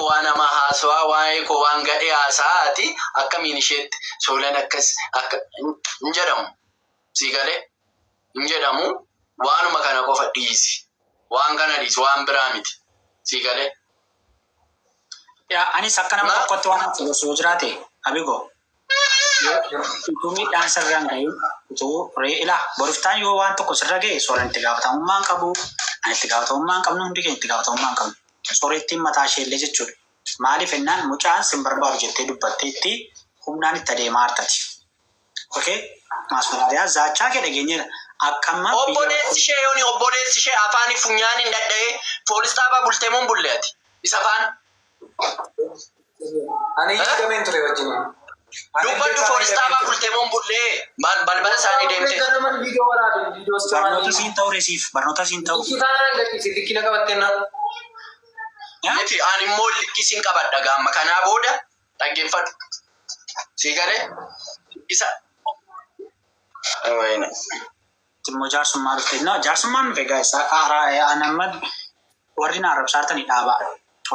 waan hamaa haasawaa, waa'ee koo waan gadhee haasa'aati, akkamiin isheetti Soolan akkas akka hin jedhamu. Sii galee? Hin jedhamu. Waanuma kana qofa dhiisi. Waan kana dhiisi, waan biraa miti. Sii galee? Yaa, anis akka nama tokkotti waan ati gorsu yoo jiraate, Abigo, utuu miidhaan sirra hin gahin, utuu ree ilaa boriftaan yoo waan tokko sirra gahe, Soolan itti gaafatamummaa hin qabu, ani itti gaafatamummaa hin qabnu, hundi keenya itti gaafatamummaa hin qabnu. Soorettiin mataa ishee illee jechuudha. Maaliif ennaan mucaan sin barbaadu jettee dubbatteetti, humnaan itti adeemaa artati. Okay? Maasfaraariyaa zaachaa kee dhageenyeera. Akka amma biyya Obboleessi ishee yooni, obboleessi ishee afaanii funyaaniin dhadha'ee poolis xaabaa bultee moo hin bulle ati? Isa faana? Ani iyyuu hidhameen ture wajjin. Dubbadhu, poolis xaabaa bultee moo hin bullee? Maal balbala isaanii deemtee? Ganaman viidiyoo waraabe, viidiyoo Barnoota siin ta'u resiif barnoota siin ta'u. Likkii taanaan gadhiisi, likkii na qabattee na. Miti, ani immoo likkii qabadha gaamma kanaa booda, dhaggeeffadhu. Sii galee? Isa. Wayina. Immoo jaarsummaa dhufte. No, jaarsummaan dhufe, guys. An amma warri na arrabsaartanii dhaabaa.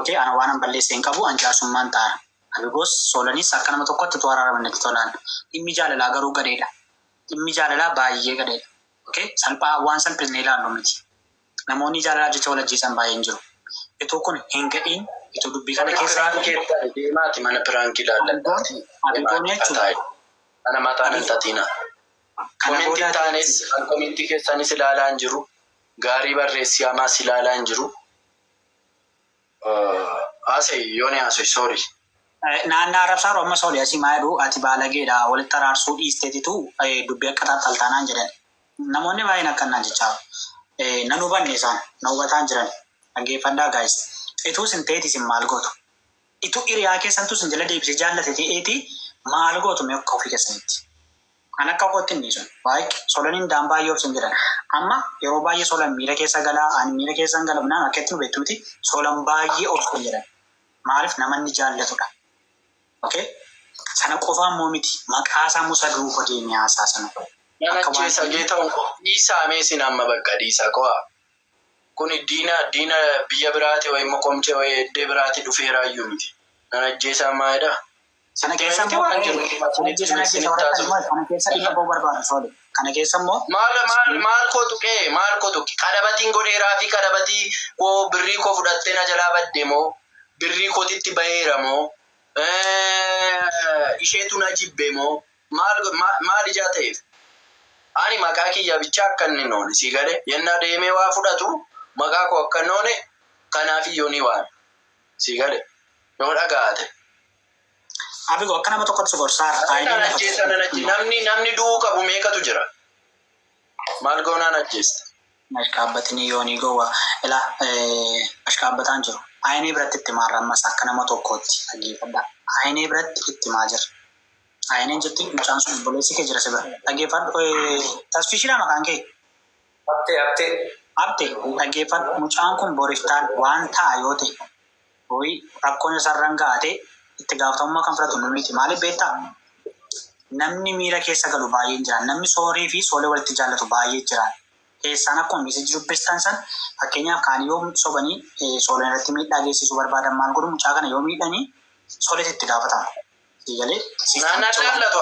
Okay, ana waan an balleesse hin qabu, an jaarsummaan ta'a. Abigoos Soolanis akka nama tokkotti utuu araaraman natti tolaan. Dhimmi jaalalaa garuu gadheedha. Dhimmi jaalalaa baay'ee gadheedha. Okay, salphaa waan salphisnee ilaallu miti. Namoonni jaalalaaf jecha wal ajjeesan baay'een jiru. Ituu kun hin ga'iin, ituu dubbii kana keessa hin Prank ga'iin. Deemaati mana prank ilaalladhaati. Abigoon jechuudha. Ana mataan hin tatina. Kana Comment booda taanes comment keessanis ilaalaa hin jiru. Gaarii barreessi, hamaas ilaalaa hin jiru. Haasa'e yooni, haasa'e, sorry. Naannaa arrabsaaru amma sooli asii maa jedhu, ati baalageedha, walitti araarsuu dhiisteetitu dubbii akka xaxxaltaanaan jedhan. Namoonni baay'een akkanaan jechaa nan hubanne, isaan na hubataan jiran. Dhaggeeffadhaa, guys. Ituu isin ta'eeti isin maal gootu? Ituu hiriyaa keessantu isin jala deebisee jaallate ta'eeti maal gootu mee akka ofii keessanitti? An akka kootti hin dhiisu. Baay'ee Solaniin daan baay'ee obsin jedhan. Amma yeroo baay'ee Solan miira keessa galaa, ani miira keessa hin galamnaan akka itti nu beektu miti, Solan baay'ee obsin jedhan. Maaliif? Nama inni jaallatudha. Okay? Sana qofaa immoo miti, maqaa isaa musa duuba deemee haasaa sana. Nan Akka waan ajjeesa geeta'uun koo dhiisaa, mee isin amma bakka dhiisaa ko'a. Kuni diina diina biyya biraati wayi immoo qomcee wayi eddee biraati dhufeeraayyuu miti. Nan ajjeesaa maalidha? Sana Sitti keessa miti immoo waan jiru sana ajjeesa na ajjeesa warra isinitti immoo kana keessa dhimma ba'uu barbaadu soole. Kana keessa immoo Maal maal maal koo tuqee, maal koo tuqe? Qadabatiin godheeraa fi qadabatii koo birrii koo fudhattee na jalaa badde moo, birrii kootitti baheera moo, isheetu na jibbe moo, maal maal ijaa ta'eef? Ani maqaa kiyya bichaa akka inni hin oole, sii galee? Yennaa deemee waa fudhatu maqaa koo akka hin oole, kanaaf iyyuu ni waame, sii gale, yoo dhagaate. Abigo, akka nama tokkotti si gorsaara. Nan Aayideen lafa ajjeesa, nan ajjeesa. Namni du'uu qabu meeqatu jira? Maal goonaan ajjeesta? Ashkaabbatini yoonii gowwa ila ashkaabbataan jiru. Ayinee biratti itti maarra, ammas akka nama tokkootti dhaggeeffadha. Ayinee biratti itti maa jira. Ayineen jirti, mucaan sun obboleessi kee jira si bira. Dhaggeeffadhu, Tasfiishidha maqaan kee. Habtee, Habtee. Abte, dhaggeeffadhu, mucaan kun boriftaan waan ta'a yoo ta'e, wayi rakkoon isarran gaate, itti gaafatamummaa kan fudhatu nu miti. Maaliif beektaa? Namni miira keessa galu baay'een jira. Namni soorii fi soolee walitti jaallatu baay'ee jira. Keessaan akkuma message dubbistan san, fakkeenyaaf kaan yoo sobanii sooleen irratti miidhaa geessisuu barbaadan maal godhu? Mucaa kana yoo miidhanii sooletu itti gaafatama. Sii galee? Nan laallatu,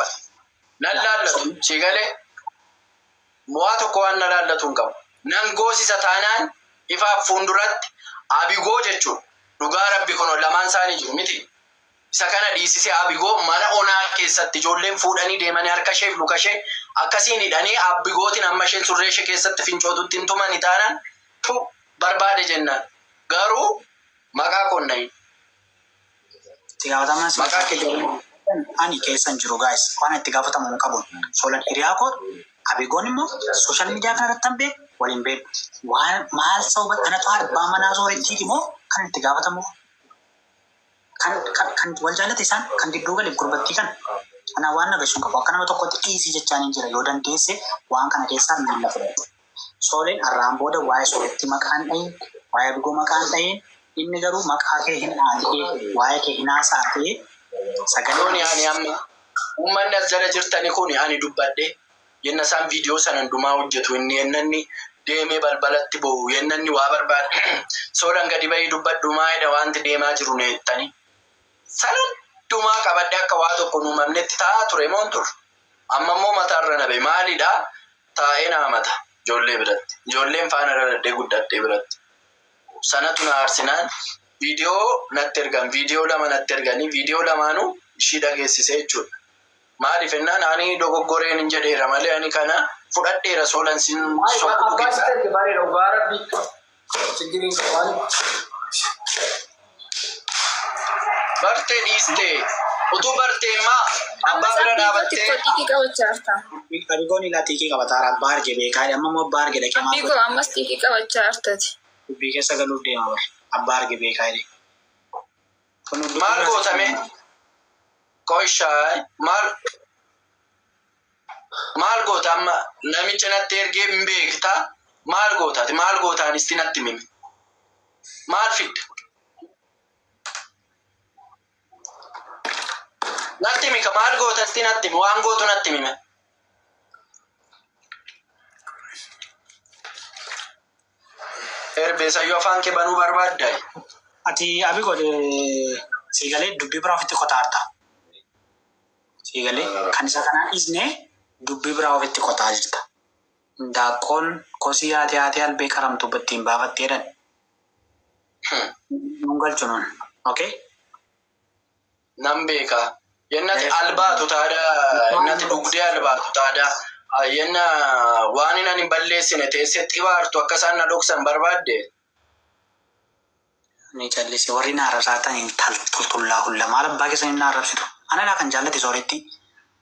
nan laallatu, sii galee? Waa tokko waan na laallatu hin qabu. Nan goosisa taanaan ifaaf fuulduratti Abigoo jechuudha. Dhugaa rabbi, kunoo lamaan isaanii jiru miti. Isa kana dhiisisee Abigoo mana onaa keessatti ijoolleen fuudhanii deemanii harka isheef luka ishee akkasiin hidhanii Abigootiin amma isheen surree ishee keessatti fincootutti hin tumani taanaan tu barbaade jennaan. Garuu maqaa koon nahin. Itti gaafatamaan si Maqaa kee ani keessa hin jiru, guys. Waan itti gaafatamu hin qabu. Solan hiriyaa koo, Abigoon immoo social media kana irratti hin beeku, waliin beeku. Waan maal sababa kanatu abbaa manaa soorettiiti moo kan itti gaafatamuuf? Kan wal jaallate isaan kan gidduu galeef gurbattii kana. Kana waan nagashuun qabu, akka nama tokkotti dhiisii jechaan hin jira, yoo dandeesse waan kana keessaa miila fudhadhu. Sooleen har'aan booda waa'ee sooretti maqaan dhahin, waa'ee Abigoo maqaan dhahin, inni garuu maqaa kee hin dhaatee, waa'ee kee hin haasa'atee sagalee. Yooni, ani amma uummanni as jala jirtani kun ani dubbadhe yenna isaan viidiyoo sana hundumaa hojjetu inni yennanni Deemee balbalatti boo'u yennanni waa barbaade soolan gadi bahii dubbadhu maayidha wanti deemaa jiru neettanii. Sana hundumaa qabadde akka waa tokko nu uumamnetti taa'aa ture moon ture. Amma immoo mataarra nabe maalidha taa'ee naa mata ijoollee biratti. Ijoolleen faana dhaladhee guddadhee biratti. Sanatu na aarsinaan viidiyoo natti ergan, viidiyoo lama natti erganii viidiyoo lamaanuu ishii dhageessise jechuudha. Maaliif jennaan ani dogoggoreen hin jedheera malee ani kana fudhadheera soolan sin soquu Abbaa gidda. sitti erge bareeda dhugaa rabbi. Chigiriin qabaani. Bartee dhiistee utuu bartee immaa abbaa Ammas bira abbiigoo dhaabattee xiqqoo xiqqii qabachaa jirta. Abigoon ilaa xiiqii qabataara abbaa arge beekaa amma immoo abbaa arge dhaqee maal Abbiigoo ammas xiqqii qabachaa jirtati. Dubbii keessa galuuf deema bara. Abbaa arge beekaa jedhe. Kun dubbii maal biraa gootame qoishaa maal maal goota amma namicha natti ergee hin beektaa maal gootaati maal gootaanisti natti mimi maal fidda natti himi ka maal gootasti natti himi waan gootu natti himi. Erbeesayyuu afaan kee banuu barbaaddaa? Ati Abigoo siigalee dubbii biraa ofitti qotaa jirta. Siigalee kan isa kanaan dhiisnee dubbii biraa ofitti qotaa jirta. Daakkoon kosii haatee haatee albee qaramtu ittiin baafattee jedhan. Nun galchu nun. Okay? Nan beeka. Yennati albaatu taadaa, yennati dhugdee albaatu taadaa, yenna waan hin ani balleessine teessee xibaartu akka isaan na dhoksan barbaadde. Ni callise warri na arrabsaatan tultullaa hulla maal abbaa keessan na arrabsitu. Anadhaa kan jaallate sooretti.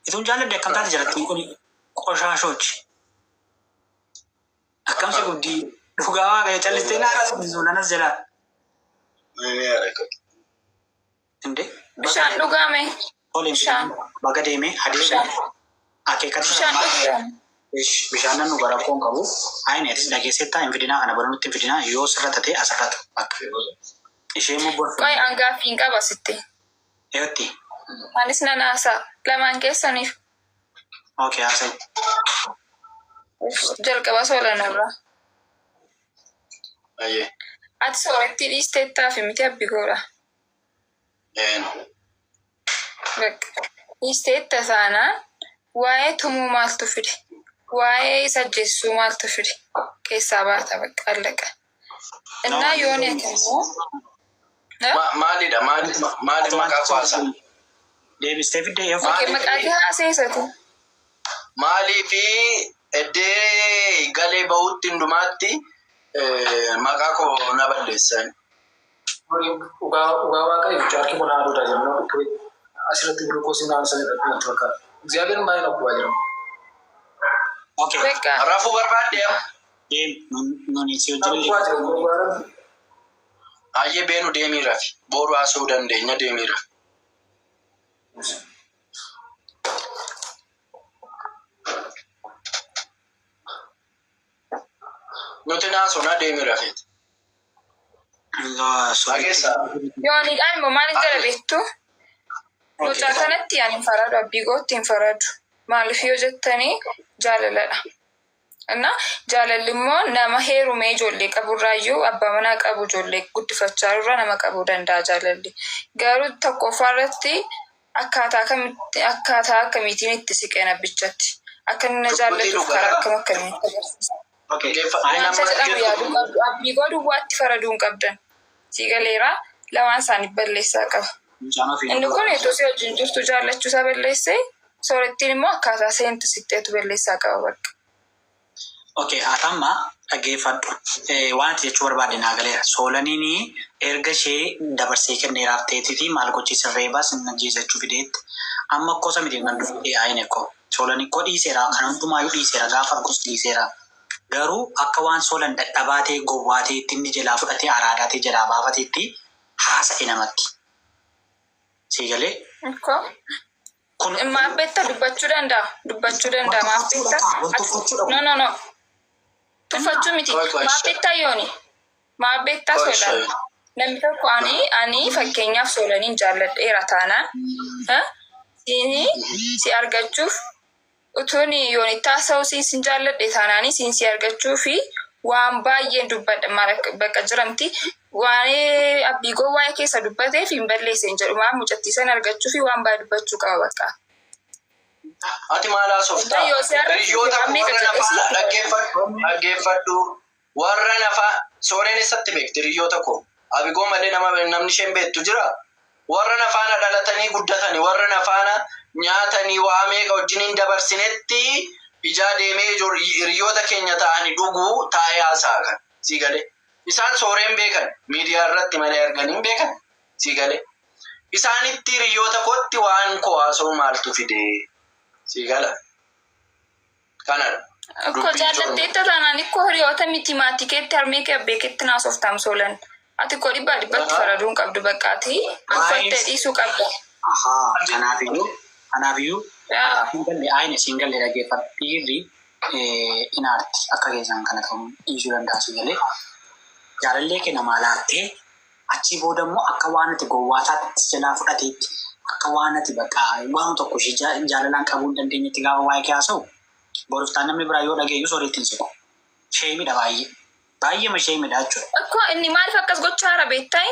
Ituun jaalladhe akkam taate jalattiin kun qoshaashoochi. Akkamsi guddii dhugaa waaqayyo callistee na arrabsitu nanas jalaa. Inde Bishaan dhugaame. Toleen Bishaan. baga deemee adeemu Bishaan. akeekkatu Bishaan dhugaame. Bishaan nan dhugaa rakkoo hin qabu. Ayin atis dhageessettaa hin fidinaa kana bara nutti hin fidinaa yoo sirra tatee asirratu bakka. Ishee immoo Qoy borfu. an gaaffii hin qaba sitti. Eeyotti. Anis nan haasa'a. Lamaan keessaniif Okay, haasa'i. Jalqaba soolanarra. Ayyee. Ati sooretti dhiisteettaa fi miti abbigoodha. Een. Bakka dhiisteetta taanaan waa'ee tumuu maaltu fide? Waa'ee isa ajjeessuu maaltu fide? Keessaa baata bakka allaqa. Innaa yoon immoo Maalidha? Maali maali maqaa koo haasaa? Deebistee fiddee yoo Maali? Maqaa kee haaseessatu. Maalii fi eddee galee bahutti hundumaatti maqaa koo na balleessan. Dhugaa dhugaa waaqayyo jaarki kun haadhuudha jedhu dhukkubee asirratti gulukoosii naan sana irratti natti fakkaata. እግዚአብሔር baay'ee na dhukkubaa jira. Okay. Bakka Rafuu barbaadde amma? Deem nuni si Na wajjin dhukkubaa jira dhugaa rabbi. Ayyee beenu deemii rafi. Boru haasa'uu dandeenya deemii rafi. Nuti naasuna deemii rafeeti. Dhageessaa? Yooniidhaan immoo maal hin jala beektu? Mucaa kanatti ani hin faradu, abbigootti hin faradu. Maaliif yoo jettanii jaalaladha. እና jaalalli immoo nama heerumee ijoollee qaburraayyuu abbaa manaa qabu ijoollee guddifachaa irraa nama qabuu danda'a jaalalli. Garuu tokkoffaa irratti akkaataa kamitti akkaataa akkamiitiin itti siqee nabbichatti. Akka inni na jaallatuuf karaa akkam akkamiitti agarsiisa. Okay. Wanta jedhamu yaaduu qabdu. Abbigoo duwwaatti faraduu hin qabdan. Sii galeera lamaan isaanii balleessaa qaba. Mucaan ofii Inni kun utuu si wajjin jirtu jaallachuu isaa balleessee soorettiin immoo akkaataa seentu sitteetu balleessaa qaba bakka. Okay, ati amma dhaggeeffadhu. Waan ati jechuu barbaadde naa galeera. Soolaniin erga ishee dabarsee kenneeraaf ta'eetii fi maal gochiisa reebaa sin ajjeesa jechuu fideetti. Amma akkosa miti kan dhufe ayin ekkoo. Soolani koo dhiiseera kan hundumaayyuu dhiiseera gaafa argus dhiiseera. Garuu akka waan soolan dadhabaa ta'e gowwaa ta'etti inni jalaa fudhatee araadaa ta'e jalaa baafateetti haasa'e namatti. Sii galee Ikkoo kun maaf beekta dubbachuu danda'a. Dubbachuu danda'a maaf beekta. Wal tuffachuudha. No, no, no. Tuffachuu miti. Qoy, qoy. Maaf beektaa yooni? Maaf beektaa Qoy, soolan? qoy. Namni tokko ani fakkeenyaaf soolaniin jaalladheera taanaan siini si argachuuf utuun yoonitti haasa'u siin sin jaalladhe taanaanii siin si argachuu fi Waan baay'een dubbadha maal bakka jiramti. Waan Abbiigoo waa'ee keessa dubbateef hin balleesse hin jedhu. Maan mucattii sana argachuu fi waan baay'ee dubbachuu qaba bakka. Ati maal haasoftaa? Yoo si arrabsu Hiriyoota waan meeqa warra jedhee nafaa si dhaggeeffadhu dhaggeeffadhu warra nafaa sooreen eessatti beekti hiriyoota koo? Abigoo malee nama namni isheen beektu jira? Warra nafaana dhalatanii guddatanii warra nafaana nyaatanii waa meeqa wajjiniin dabarsinetti ijaa deemee hiriyoota keenya ta'anii dhuguu taa'ee haasa'a kan sii galee. Isaan sooreen beekan miidiyaa irratti malee arganii hin beekan sii galee. Isaanitti hiriyoota kootti waan koo haasa'u maaltu fide sii gala. Kanadha. Akkoo Dubbii ijoon. jaallatteetta taanaan ikkoo hiriyoota miti maatii keetti harmee kee abbee keetti naasoftaam soolan. Ati koo dhibbaa dhibbatti faraduu hin qabdu bakka ati uffattee dhiisuu qabda. Ahaa, kanaafiyyuu Yaa. siin galle ayine siin galle dhaggeeffadhu. Dhiirri inaarti akka keessan kana ta'uu dhiisuu danda'a si galee. Jaalallee kee namaa laattee achii booda immoo akka waan ati gowwaa taatetti jalaa fudhateetti akka waan ati bakka waan tokko ishee jaalalaan qabuu hin dandeenyetti gaafa waa'ee kee haasa'u boroftaan namni biraa yoo dhageeyyu sooretti hin siqu. Sheemidha baay'ee. Baay'eema sheemidha jechuudha. Akkoo inni maaliif akkas gochaara beektaa?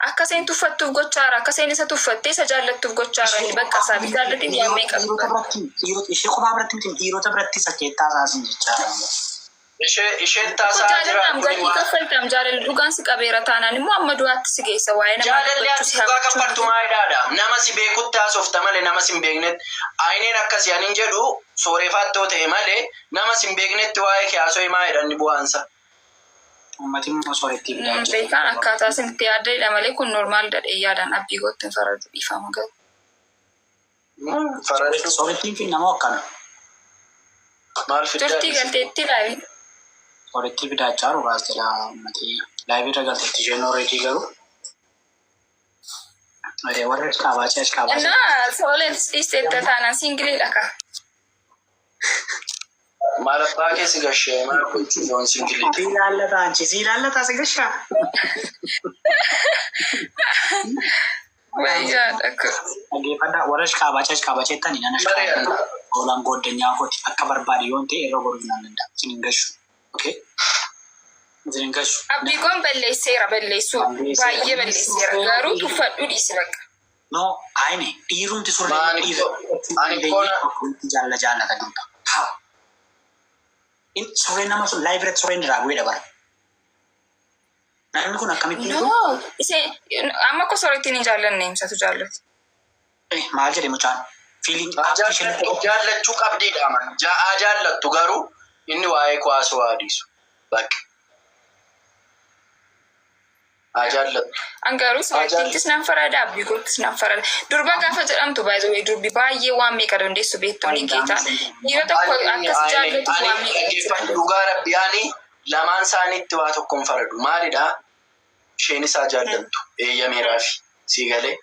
Akka isheen tuffattuuf gochaara, akka isheen isa tuffattee isa jaallattuuf gochaara inni bakka isaa jaallatee waan meeqa Dhiirota dubbata. biratti dhiirota ishee kophaa biratti miti dhiirota biratti sakkeettaa isaasin jechaa. Isheen Akkoo taasaa jira jaalalaan kuni gatii waan. kaffaltaam jaalalli dhugaan si qabeera taanaan immoo amma du'aatti si geessa waa'ee namaa Jaalalli dubbachuu ati si dhugaa hamachuu. kaffaltu maalidhaadha? Nama si beekutti haasofta malee nama si hin beeknetti. Ayneen akkasii ani hin jedhu soorefattoo ta'e malee nama si hin beeknetti waa'ee kee haasoo himaa jedhan bu'aansa. Uummati immoo soorettii fidaa jira. Beekaan akkaataa isinitti yaaddanidha malee kun normaal dhadhee yaadaan abbii gootti hin faradu dhiifama garuu. Faraddu Soorettiin fi nama akkami? maal fiddaa Turtii galteetti ilaali. Soorettii fidaa jaaru baas jedha uummati. Laayivii irra galteetti isheen ooreetii garuu. Warra ashqaabaachee ashqaabaachee. Innaa sooleen dhiisteetta taanaan siingiliidha ka. Maal abbaa keessi gashee maal gochuu yoon singiliidha. Si ilaallata anchi si ilaallata si gashaa. Wayyaadha kun. Dhaggeeffadhaa warra ashqaabaachee ashqaabaachee tani nan ashqaabaachee. Oolaan gooddanyaa kooti akka barbaade yoon ta'e irra godhuu nan danda'a. Isin hin gashu. Okay? Isin hin gashu. Abbiigoon balleesseera balleessuu baay'ee balleesseera garuu tuffadhuu dhiisi bakka. No, ayine dhiirumti surree Maani dhiirri ani koona jaalla jaallata durba. Haa. In surreen nama sun live irratti surreen irraa bu'ee dabara. Namni kun akkamitti No, iseen amma akka soorettiin hin jaallanne himsatu jaallatu. Maal jedhe mucaan? Feeling akka isheen Jaallachuu qabdiidha man. Ja'aa jaallattu garuu inni waa'ee koo haasoo haa dhiisu. Bakka. Haa jaallattu. An garuu soorettiittis nan farada abbiigoottis nan farada. Durba gaafa jedhamtu baay'ee durbi baay'ee waan meeqa dandeessu beektoonni geetaa. Dhiira tokko akkas jaallatu waan Ani meeqa dhaggeeffadhu dhugaa rabbi ani lamaan isaaniitti waa tokko hin faradu. Maalidha? Isheen isaa jaallattu eeyyameeraafi sii galee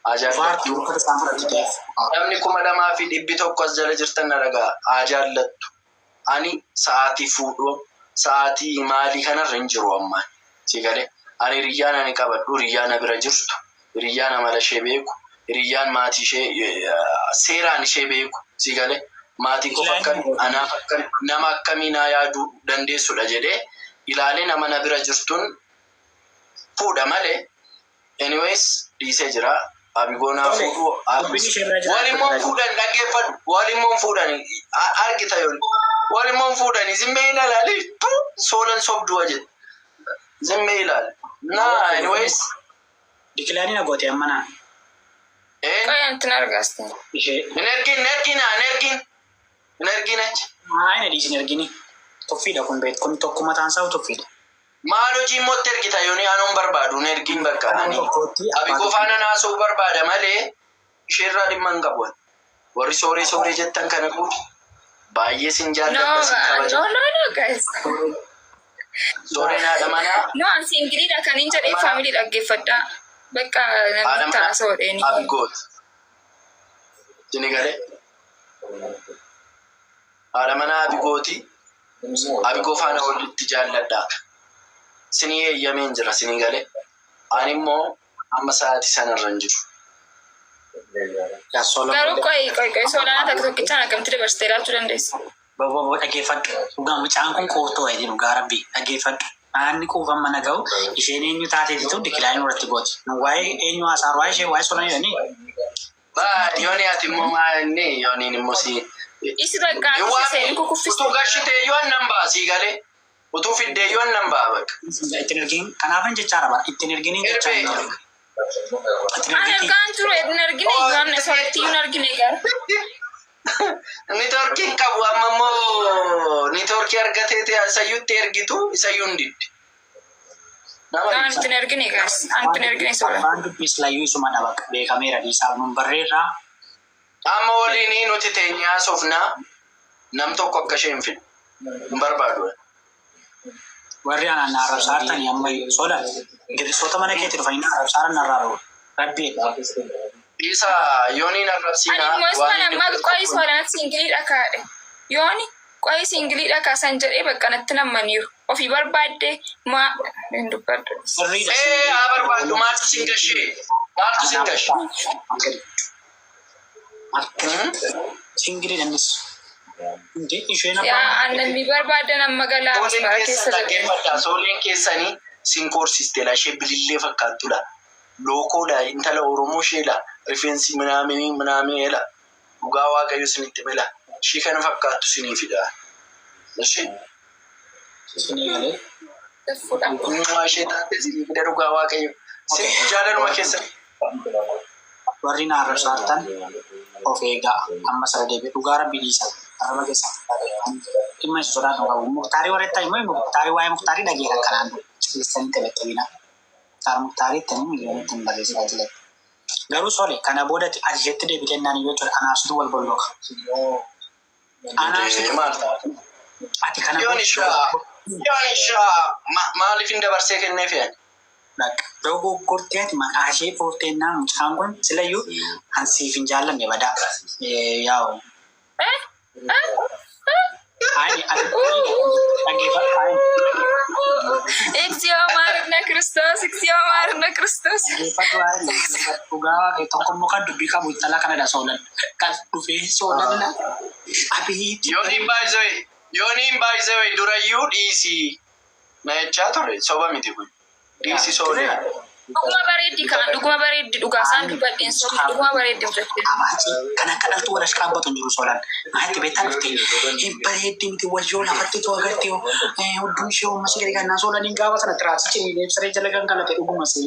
haa jaallattu. Vaartii uffata isaan fudhatu ta'eef. Namni 2100 as jala jirtan na dhagaa haa jaallattu. Ani sa'aatii fuudhoo sa'aatii maalii kanarra hin jiru ammaan sii galee. Ani hiriyyaan ani qabadhu hiriyyaan na bira jirtu hiriyyaan amala ishee beeku hiriyyaan maatii ishee seeraan ishee beeku sii galee maatii koof akkan anaaf akkan nama akkamii naa yaaduu dandeessudha jedhee ilaalee nama na bira jirtuun fuudha malee anyways dhiisee jira. Abigoonaa Tole, fuudhuu dubbiin ishee bira jiraachuu walimmoon danda'a. fuudhan dhaggeeffadhu walimmoon fuudhan argita yoon walimmoon fuudhan zimmee ilaali tu soolan sobduwa jedhe zimmee ilaali naa anyways Dikilaanii na goote amma naan. een Qoyantin argaasti. Ishee hin ergin hin ergin hin ergin hin ergin achi ayina dhiisin ergini. Tuffiidha kun beek kun tokko mataan isaa tuffiidha. Maal hojii immoo itti ergita yoon anoon barbaadu hin ergin bakka ani Tokkotti abbaa abigoo faana naasuu barbaada malee isheerraa dhimma hin qabu ani. Warri sooree sooree jettan kana guutu baay'ee sin No, jaalladha sin kabaja. no, no, no, guys. Sooreen haadha manaa No, an singiliidha kan hin jedhee faamilii dhaggeeffadhaa. Bakka haadha namni manaa taasoo dheeni. abigooti. Sini galee haadha manaa abigooti. Abigoo faana walitti jaalladha. Sinii eeyyameen jira sinii galee. Ani immoo amma sa'aatii sanarra hin jiru. Garuu qoyi qoyi qoyi soolaanaa takka tokkichaan akkamitti dabarsitee laachuu dandeessa? Bobo dhaggeeffadhu. Dhugaa mucaan kun quuftoo wayitii dhugaa rabbii dhaggeeffadhu. Aanni quufan mana ga'u isheen eenyu taateetitu dikilaayinii irratti gooti. Nu waa'ee eenyu haasaaru waa'ee ishee waa'ee solan jedhanii. Baa yooni ati immoo maal inni yooniin immoo si. Isi bakka ati seen kukuffiste. Utuu gashitee yoo annan ba'a sii galee. Utuu fiddee yoo annan ba'a bakka. Ittiin ergin kanaafan jechaadha bara ittiin erginiin jechaa hin jiru. Ittiin Ani ergin argaan ture hin argine iyyuu soratti iyyuu hin argine gara. Niitoorkiin qabu amma immoo niitoorkii argatee isayyuutti ergitu isayyuu hin didde. Nama Ani dhibsa. ittiin argine gaas. Ani ittiin argine sola. Afaan dubbii silayyuu isuma dhaba beekameera dhiisaa nun barreerraa. Amma waliin nuti teenyee haasofnaa nam tokko akka ishee hin fidne hin barbaadu. Warri anaan na arrabsaartanii amma sola girrisoota mana keetti dhufanii na arrabsaaran narraa dhufu. Rabbi Isa yooniin Ani arrabsiinaa immoo waan isaan inni amma qo'ii solanatti siingiliidha kaadhe. Yooni qo'ii siingiliidha kaasan jedhee bakka natti nammaniiru. Ofii barbaadde maa hin dubbadhu. sirriidha. Ee haa barbaadu maaltu sin gashee? Maaltu sin gashee? Singilii innis. Isheen Yaa abbaan aannan barbaadan amma galaa Sooleen asmara keessan keessa jedhe. dhaggeeffadhaa. Sooleen keessanii sin koorsisteela. Ishee bilillee fakkaattudha. Lookoodha. Intala Oromoo isheedha. Rifeensi minaaminii minaaminii Dhugaa Waaqayyo isinitti mila. Ishee kana fakkaattu sinii fida. Ishee sinii galee. Fuudha. Eenyummaa ishee taate sinii fida dhugaa Waaqayyo. Sin jaalaluma keessan. Warri na arrabsaartan of eegaa amma sana deebi'e dhugaa rabbi dhiisa. Arraba keessan dhimma isa sodaatu qabu. Muktaarii warri ta'e immoo muktaarii waa'ee muktaarii dhageera kanaan dura. Ciistanii taphachabina. Muktaar muktaarii ittanii miiliyoona ittiin barreessaa jira. Garuu sole kana boodatti ati isheetti deebitee naan iyyuu jechuudha. Anaafsitu wal bolloka. Anaafsitu Maal ta'a? ati kana Yoon ishaa. Yoon ishaa maaliif hin dabarsee kenneef yaani? Bakka dogoggortee ati maqaa ishee dhooftee naan mucaan kun silayyuu an siif hin jaallanne badaa. Yaa'u. Eh? Eh? Eh? Ani ati dhaggeeffadhu. Ani እግዚኦ ማርነ ክርስቶስ እግዚኦ ማርነ ክርስቶስ dhaggeeffadhu ani dhugaa waaqayyo tokko immoo kan dubbii qabu intala kanadha soolan. Kan dhufee soolan abiitti. Yooniin baay'isee yooniin baay'isee durayyuu dhiisii na jechaa ture soba miti kun. Dhiisi soolee. Dhuguma bareeddi kana dhuguma bareeddi dhugaa isaan dubbadheen sobni dhuguma bareeddi mucattiin. Abaaci kan akka dhaltuu wal ashqaabbatu hin jiru soolan. Maalitti beektaa dhufte hin bareeddi miti wayyoo lafatti too agartee hudduun ishee uummata gadi kannaa soolaniin gaafa sana tiraasii ciniinee siree jala gangalate dhuguma see.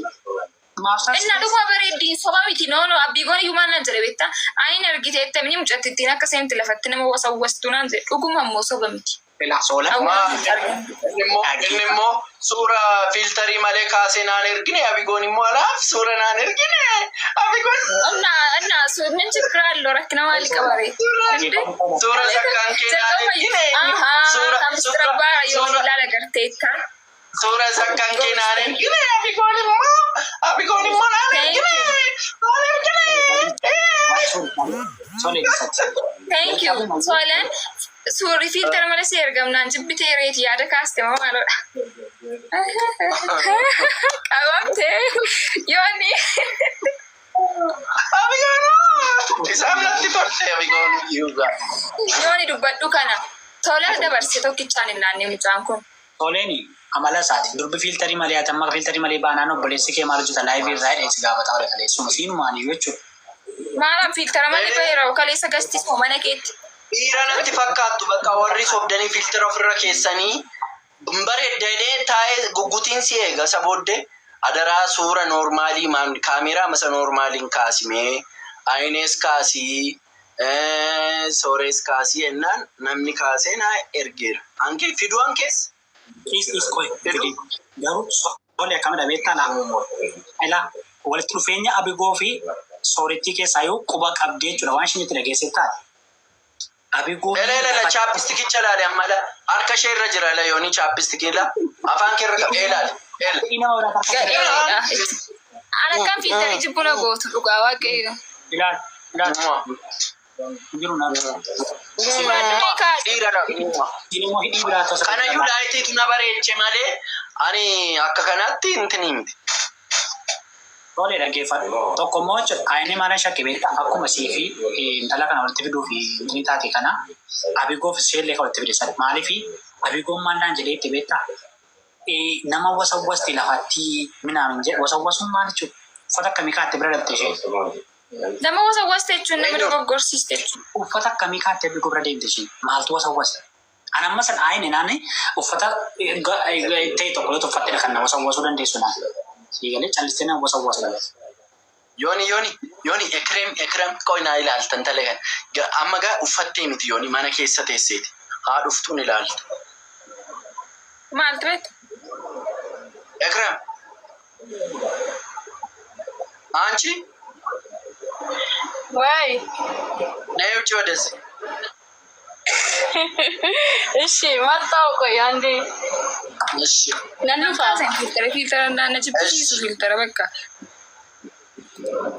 Maaf Inna dhuguma bareeddi soba miti no no abbiigoon iyyuu maal naan jedhe beektaa ayin argiteetta mini mucattittiin akka seenti lafatti nama wasawwastu naan jedhe dhuguma immoo soba miti. Ilaa soolan. Inni immoo suura filter malee kaasee naan ergine abigoon immoo alaaf suura naan ergine abigoon እና እና ምን ችግር አለው? rakkina maalii qaba ree? suura sakkaan kee naan ergine suura ilaala garteetta. suura sakkaan kee naan ergine abigoon immoo naan ergine naan ergine. Sole ibsatti. Thank you. Solan suurri filter malee si ergamnaan jibbitee reeti yaada kaaste moo maalodha? Qabamtee yooni. Abigoon isaan natti tolte abigoon iyyuu. Yooni dubbadhu kana tola dabarse tokkichaan hin laanne mucaan kun. Soleeni amala isaati. Durbi filter malee ati amma filter malee baanaan obboleessi kee maal hojjeta live irraa hidhee si gaafata wala kaleessuma siinumaan iyyuu jechuudha. Maalaan filter malee baheera kaleessa gastis moo mana keetti. Dhiira natti fakkaattu bakka warri sobdanii filter ofirra keessanii bareeddee taa'ee guggutiin si eega isa booddee adaraa suura normal kaameeraa masa normaliin kaasimee ayinees kaasii soorees kaasii jennaan namni kaasee naa ergeera. Hankee fiduu hankees? Dhiis dhiis qoy fidii. Garuu sole akkamidha beektaa laa. Ilaa walitti dhufeenya abigoo fi soorettii keessaa yoo quba qabdee jechuudha waan isheen itti dhageessee taate. Abigoo. Elee chapstickicha laale amma la harka ishee irra jira la yoonii chapstick la afaan kee irra qabee ilaali. Nama biraa takka Gadheedha. An akkam filter jibbu na gootu dhugaa waaqayyo. Ilaal ilaal jiru na. Suuraa kaadhi. Dhiira dha. Inni immoo hidhii biraa tosa. Kanayyuu lightiitu na bareeche malee ani akka kanaatti intini miti. Tole dhaggeeffadhu. Tokko immoo jechuudha ayinni maana shakke beektaa akkuma sii fi intala kana walitti fiduu fi inni taate kana Abigoof isheellee kan walitti fide sana. Maaliif Abigoon maal naan jedhee itti beektaa? Nama wasawwasti lafatti minaamin jedhe wasawwasuun maal jechuudha? Uffata akkamii kaatte bira dabte isheen? Nama wasawwaste jechuun nama Eenyu? dogoggorsiiste jechuudha. Uffata akkamii kaatte Abigoo bira deemte isheen? Maaltu wasawwase? Ani amma san ayine naani uffata ta'e tokko yoo tuffattedha kan na wasawwasuu dandeessu naan. Siigalee callistee na wasawwasa. Yooni yooni yooni Ekrem Ekrem qoy naa ilaaltan tale kan amma gaa uffattee miti yooni mana keessa teesseeti haa dhuftuun ilaalta. Maaltu beekta? Ekrem አንቺ ወይ ነይ ውጪ ወደዚህ። እሺ፣ መጣሁ። ቆይ አንዴ እሺ ነንፋ Filtera filtera naanna jibbisiisu filtera bakka.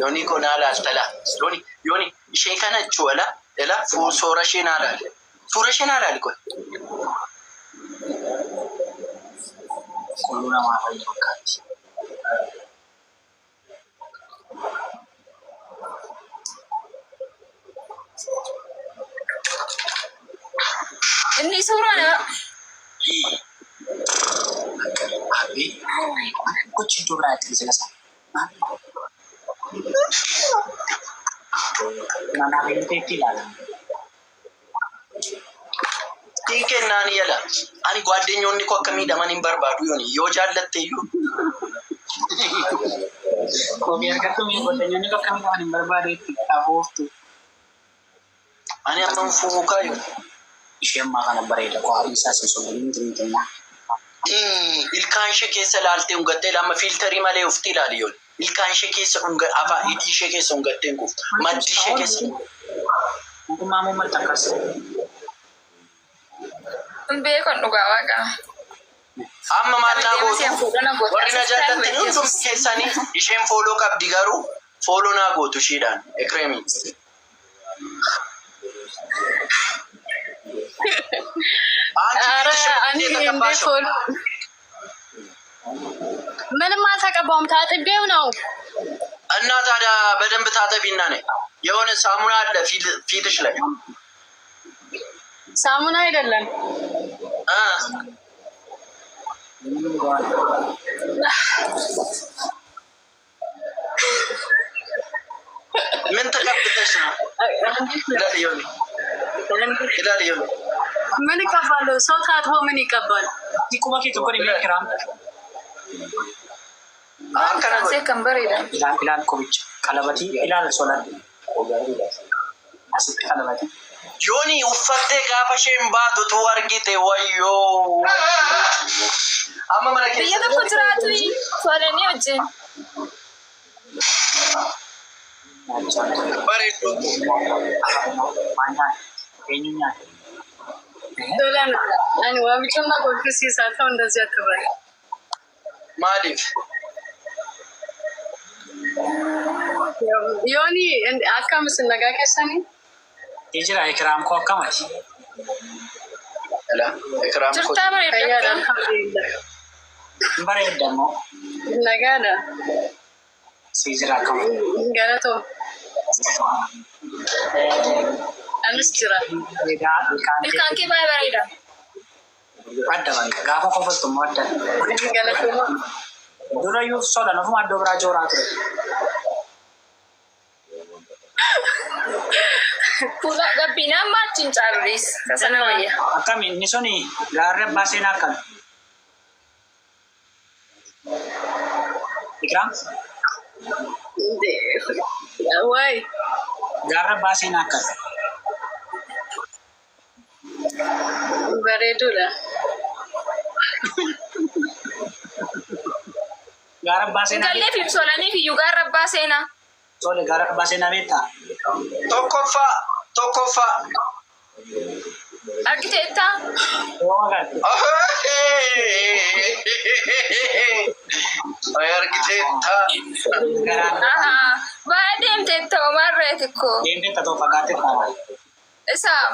Yooni koo naa ilaalta laa yooni yooni ishee kana jechuu ala ila suura ishee naa ilaali suura ishee naa ilaali qoy. Qulluu namaa fayyadu fakkaatti. Inni suuraa nama Abi gochi iddoo biraa itti sila sana. Manaaf hin ta'etti ilaala. Siin kennaan yala ani ጓደኞonni koo akka miidhaman hin barbaadu yooni yoo jaallatte iyyuu Kophee argattu mi'a godhanyoonni bakka miidhaman hin barbaadu itti afooftu. Ani amma hin fuukaa yooni. Ishee ammaa kana bareeda qo'aa isaa sin soba hin kennaa. Ilkaan ishee keessa ilaaltee ungattee lama fiiltarii malee ufti ilaali yooni. Ilkaan ishee keessa unga afaan hidhii ishee keessa ungattee hin kuuftu. Maddi ishee keessa. Mootummaa muummaa akkas. Hin beekan dhugaa waaqa. Amma maal naa Deema gootu? si'an fuudhana goota. Warri na jaallattan hundumti keessanii isheen follow qabdi garuu follow naa gootu ishiidhaan Ekreemii. አንቺ ኧረ ፊትሽ እኔ እንዴ የተቀባሽው follow ምንም አልተቀባውም፣ ታጥቤው ነው። እና ታዲያ በደንብ ታጠቢና ነይ። የሆነ ሳሙና አለ ፊትሽ ላይ። ሳሙና አይደለም። እ ምን ተቀብተሽ ነው? ይላል ዮኒ ይላል ዮኒ። ምን ይቀባለሁ? ሰው ታጥቦ ምን ይቀባል? Quba kee tokko dhimee kiraam. Akkana godhi. Kansee kan bareeda. Ilaal ilaal qubicha. Qalabatii ilaal solaan. Asitti qalabatii. Yooni uffattee gaafa isheen baatu tu argite wayyoo. Amma mana Biyya keessa. tokko jiraatu solanii wajjin. Bareedduu. Maal nyaata? Eenyu nyaata? ዶላር ani waamichummaa kolfisiisaa ta'u እንደዚህ አትበል። Maaliif? ዮኒ akkam isin nagaa keessanii? Jira ikiraam koo akkamati? Ala Ikraam koo. Jirtaa bareeddu Fayyaadha akkam. alhamdulillah. Hin bareedda immoo. Nagaadha. Si jira akkamati? Galatoo. Anis jira. Bareedaa ilkaan kee Ilkaan kee baay'ee bareeda. adda bakka gaafa kofaltu immoo adda. Galatoo. Durayyuu solan ofuma iddoo biraa jooraa ture. Fuula gabbinaan maachiin caaluudhis. Tasana wayya. Akkami inni suni gaarri abbaa seenaa akkami? Ikraam ወይ gaarri abbaa seenaa akkami? bareeduudha. Gaara abbaa seenaa Intallee fi solanii fi iyyuu gaarra abbaa seenaa. Tole gaara abbaa seenaa beektaa? Tokkoffaa tokkoffaa. Argiteettaa? Yoo agarre. Ay argiteetta. Garaan Ahaa. Baay'ee deemteetta omarree xiqqoo. deemtee ta'uu fagaattee ta'a. Isaa.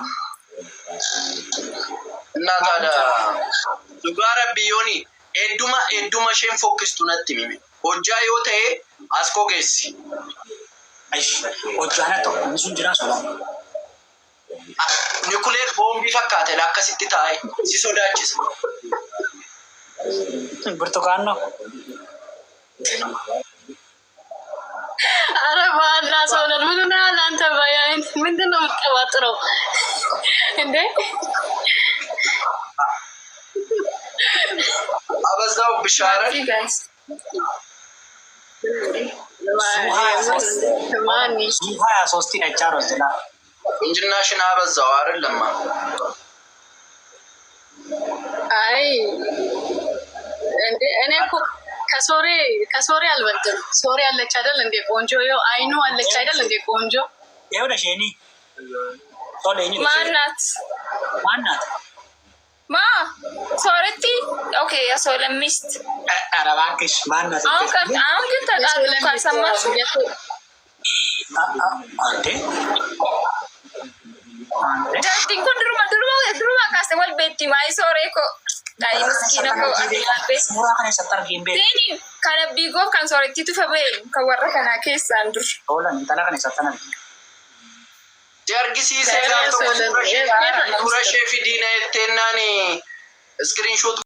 እና ታዲያ dhugaa rabbi yooni hedduma hedduma isheen fokkistu natti himi. Hojjaa yoo ta'e as koo geessi. Hojjaana ta'u inni sun jira sola. Nikuleer boombii fakkaate akkasitti taa'e si sodaachisa. Burtukaanno. አረ በአላህ ሰው ነን። ምን ሆነሃል አንተ? ባያይን ምንድን ነው የምትቀባጥረው እንዴ? አበዛውብሽ አይደል? Guys. ማን ሀያ ሶስት ነቻ ነው ዝላ ቁንጅናሽን አበዛው አይደለማ? አይ እንዴ እኔ እኮ ከሶሬ ከሶሬ አልበልጥም። ሶሬ አለች አይደል እንዴ ቆንጆ? ይኸው አይኑ አለች አይደል እንዴ ቆንጆ? ይኸውልሽ የኔ ሶሌ ኝ ማናት? ማናት? ማ ሶረቲ okay፣ የሶለ ሚስት። ኧረ እባክሽ ማናት? አሁን አሁን ግን ተጣሉ ካልሰማችሁ። አንዴ አንዴ Jaartiin kun duruma kaase wal beetti maayii sooree ko daa'ii miskiina ko ati Suuraa kana eessatti argin beeku? Seeni kan abbiigoof kan soorettiitu fa ba'e kan warra kanaa keessaan dur. Oolan intala kana eessatti argin? Si argisiisee gaaf tokko suura ishee fidiina jetteennaan iskiriinshoot